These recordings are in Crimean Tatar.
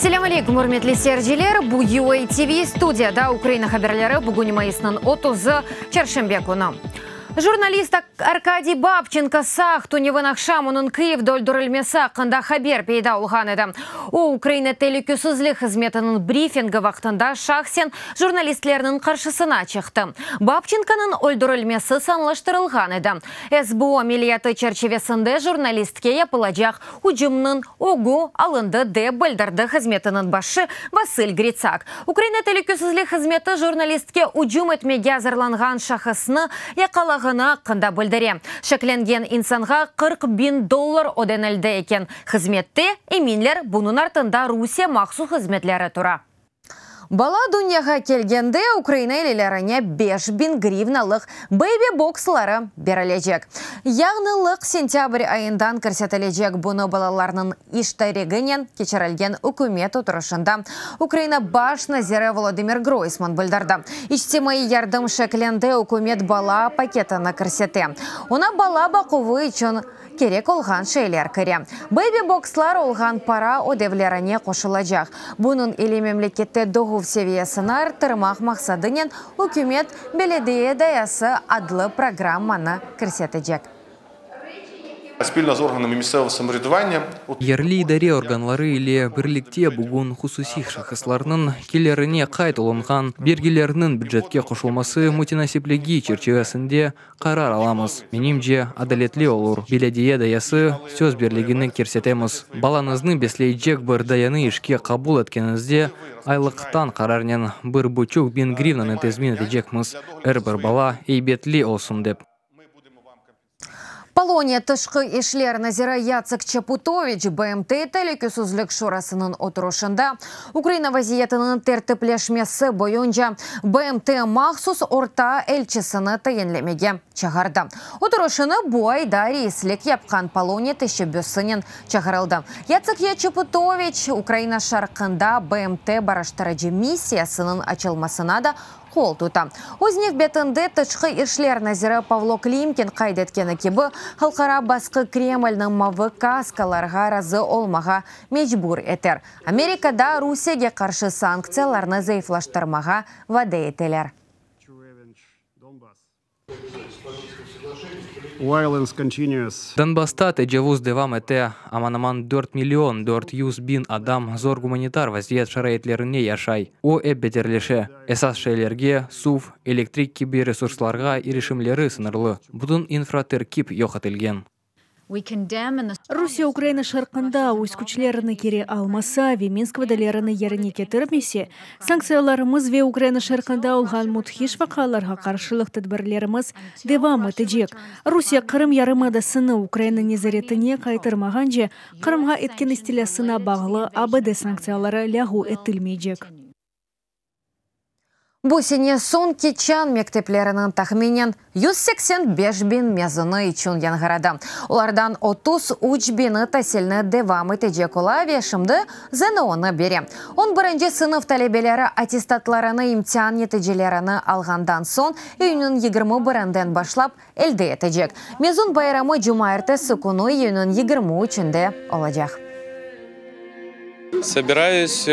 Selâm aleykum, ürmetli seyirciler! Bu UA TV, studiyada Ukraina haberleri, bugün mayısnıñ otuzı, çarşenbe künü. Jurnalist Arkadiy Babçenko sağ, tünevin aqşam onıñ Kıyivde öldürilmesi aqqında haber peyda olğan edi. O, Ukraina telükesizlik hızmetiniñ brifingi vaqtında şahsen jurnalistlerniñ qarşısına çıqtı. Babçenkonıñ öldürilmesi sanlaştırılğan edi. SBU ameliyatı çerçivesinde jurnalistke yapılacaq ücümniñ ögü alındı, dep bildirdi hızmetiniñ başı Vasıl Gritsak. Ukraina telükesizlik hızmeti jurnalistke ücüm etmege azırlanğan şahısnı yaqalağanı aqqında bildire. Şeklengen insanğa 40 biñ dollar ödenildi eken. Hızmette eminler, bunıñ artında Rusiye mahsus hızmetleri tura. Bala dünyağa kelgende Ukraina ailelerine 5000 grivnalıq baby boksları berilecek. Yañılıq sentâbr ayından kirsetilecek. Bunı balalarnıñ iştiraginen keçirilgen ükümet oturışında Ukraina baş naziri Volodımır Groysman bildirdi. İçtimaiy yardım şeklinde ükümet bala paketini kirsete. Oña bala baquvı içün kerek olğan şeyler kire. Baby bokslar olğan para ödevlerine qoşulacaq. Bunıñ ile memlekette doğuv seviyesini arttırmaq maqsadınen ükümet Belediye dayası adlı programmanı kirsetecek. Спільно з органами місцевого самоврядування Yerli idare organları ile birlikte bugün hususiy şahıslarnıñ kelirine qayd olunğan bergilerniñ bücetke qoşulması mütenasipligi çerçivesinde qarar alamız. Menimce, adaletli olur. Belediye dayası söz birligini kirsetemiz. Balañıznı besleycek bir dayanı işke qabul etkeniñizde aylıqtan qararnen 1500 grivnanı tezmin etecekmiz. Er bir bala eybetli olsun dep. Poloniya tışqı işler naziri Yatsek Çaputoviç BMT Telükesizlik Şurasınıñ oturışında Ukraina vaziyetiniñ tertipleşmesi boyunca BMT mahsus orta elçisini tayinlemege çağırdı. Oturışını bu ayda reislik yapqan Poloniya teşebbüsinen çağırıldı. Yatsek Çaputoviç Ukraina şarqında BMT barıştırıcı missiyasınıñ açılmasına da qol tuta. Öz nevbetinde tışqı işler naziri Pavlo Klimkin qayd etkeni kibi, halqara basqı Kremlniñ mavı kaskalarğa razı olmağa mecbur eter. Amerikada Rusiyege qarşı sanktsiyalarnı zayıflaştırmağa vade eteler. Violence continues. Donbassta tecavuz devam ete. Aman-aman 4 million 400 biñ adam zor gumanitar vaziyet şaraitlerinde yaşay. O ep beterleşe. Esas şeylerge, suv, elektrik kibi resurslarğa irişimleri sıñırlı. Bütün infraterkip yoq etilgen. Rusiye Ukraina şarqında öz küçlerini keri almasa ve Minsk vadelerini yerine ketirmese, sanktsiyalarımız ve Ukraina şarqında olğan müthiş vaqialarğa qarşılıq tedbirlerimiz devam etecek. Rusiye Qırım yarımadasını Ukraina nezaretine qaytarmağance, Qırımğa etken istilâsına bağlı ABD sanktsiyaları lâğu etilmeycek. Bu sene soñki çañ mektepleriniñ tahminen 185 biñ mezunı içün yañğıradı. Olardan 33 biñi tasilni devam etecek ola ve şimdi ZNOnı bere. 11 sınıf talebeleri attestatlarını imtian neticelerini alğandan soñ iyünniñ 21-inden başlap elde etecek. Mezun bayramı cumaertesi künü iyünniñ 23-inde olacaq. Собираюсь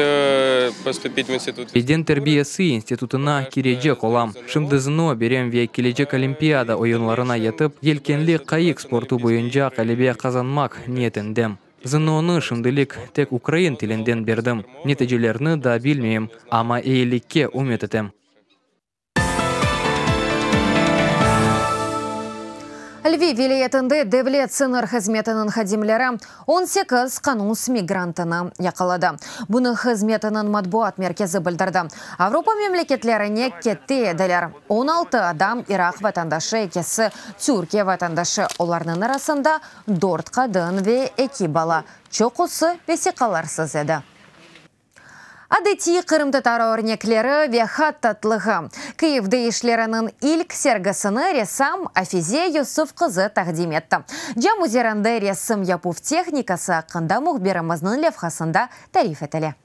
поступить в институт. Beden terbiyesi institutına kirecek olam. Şimdi ZNO berem ve kelecek Olimpiada oyunlarına yetip, yelkenli qayıq sportu boyunca ğalebe qazanmaq niyetindem. ZNOnı şimdilik tek ukrain tilinden berdim. Neticelerni daa bilmeyim, amma eyilikke ümüt etem. Lviv vilâyetinde devlet sıñır hızmetiniñ hadimleri 18 qanunsız migrantını yaqaladı. Bunı hızmetiniñ matbuat merkezi bildirdi. Avropa memleketlerine kete ediler. 16 adam Iraq vatandaşı, ekisi Türkiye vatandaşı. Olarnıñ arasında dört qadın ve eki bala. Çoqusı vesiqalarsız edi. Adetiy qırımtatar örnekleri ve hattatlığı. Kıyivde işleriniñ ilk sergisini ressam Afize Yusuf qızı taqdim etti. Cam üzerinde resim yapuv tehnikası aqqında mühbirimizniñ levhasında tarif etile.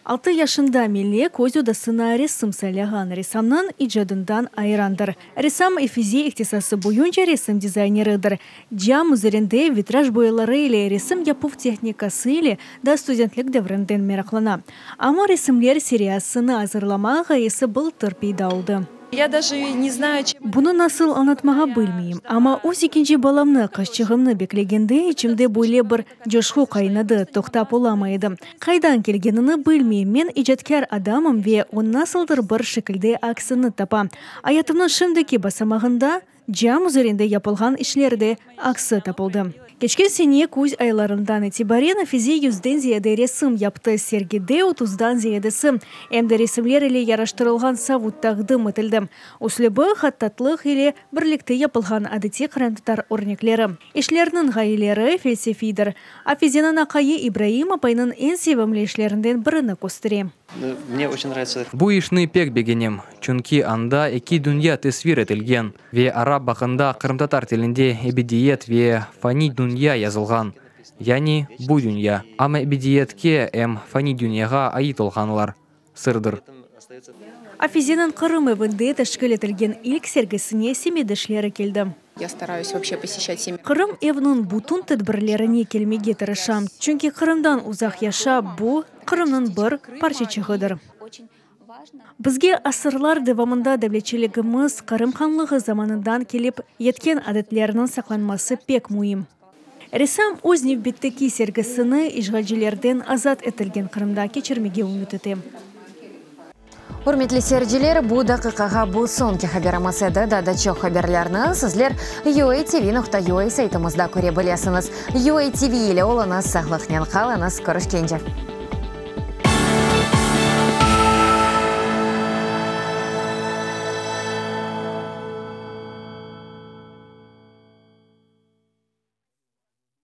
Altı yaşında Melek öz odasına resim saylağan ressamnıñ icadından ayrandır. Ressam Efize ihtisası boyunca resim dizayneridir. Cam üzerinde vitraj boyaları ile resim yapuv tehnikası ile daa studentlik devrinden meraqlana. Amma resimler seriyasını azırlamaq ğayesi bıltır peyda oldı. Ya daje ne znayu, çem. Bunı nasıl añlatmağa bilmeyim, amma öz ekinci balamnı, qızçığımnı beklegende içimde böyle bir coşqu qaynadı, toqtap olamay edim. Qaydan kelgenini bilmeyim, men icatkâr adamım ve o nasıldır bir şekilde aksini tapa. Ayatımnıñ şimdiki basamağında cam üzerinde yapılğan işlerde aksi tapıldı. Keçken sene küz aylarından itibaren Afize yüzden ziyade resim yaptı, sergide otuzdan ziyadesi, em de resimler ile yaraştırılğan savut taqdim etildi. Üslübi, hattatlıq ile birlikte yapılğan adetiy qırımtatar örnekleri. İşlerniñ ğayeleri felsefiydir. Afizeniñ aqayı İbraim apayınıñ eñ sevimli işlerinden birini köstere. Bu işni pek begenem, çünki anda eki dünya tesvir etilgen ve arap bağında qırımtatar tilinde ebediyet ve faniy dünya yazılğan, yani bu dünya, amma ebediyetke em faniy dünyağa ait olğanlar, sırdır. Afizeniñ Qırım evinde teşkil etilgen ilk sergisine semetdeşleri keldi. Ya starayus voobşe poseşçat semi. Qırım evniñ bütün tedbirlerine kelmege tırışam, çünki Qırımdan uzaq yaşap, bu, Qırımnıñ bir parçaçığıdır. Bizge asırlar devamında devletçiligimiz, Qırım hanlığı zamanından kelip yetken adetlerniñ saqlanması pek müim. Ressam öz nevbetteki sergisini işğalcilerden azat etilgen Qırımda keçirmege ümüt ete. Ürmetli seyirciler, bu daqiqağa bu soñki haberimiz edi. Daa da çoq haberlerni sizler UATV nokta UA saytımızda köre bilesiñiz. UATV ile oluñız, sağlıqnen qalıñız, körüşkence!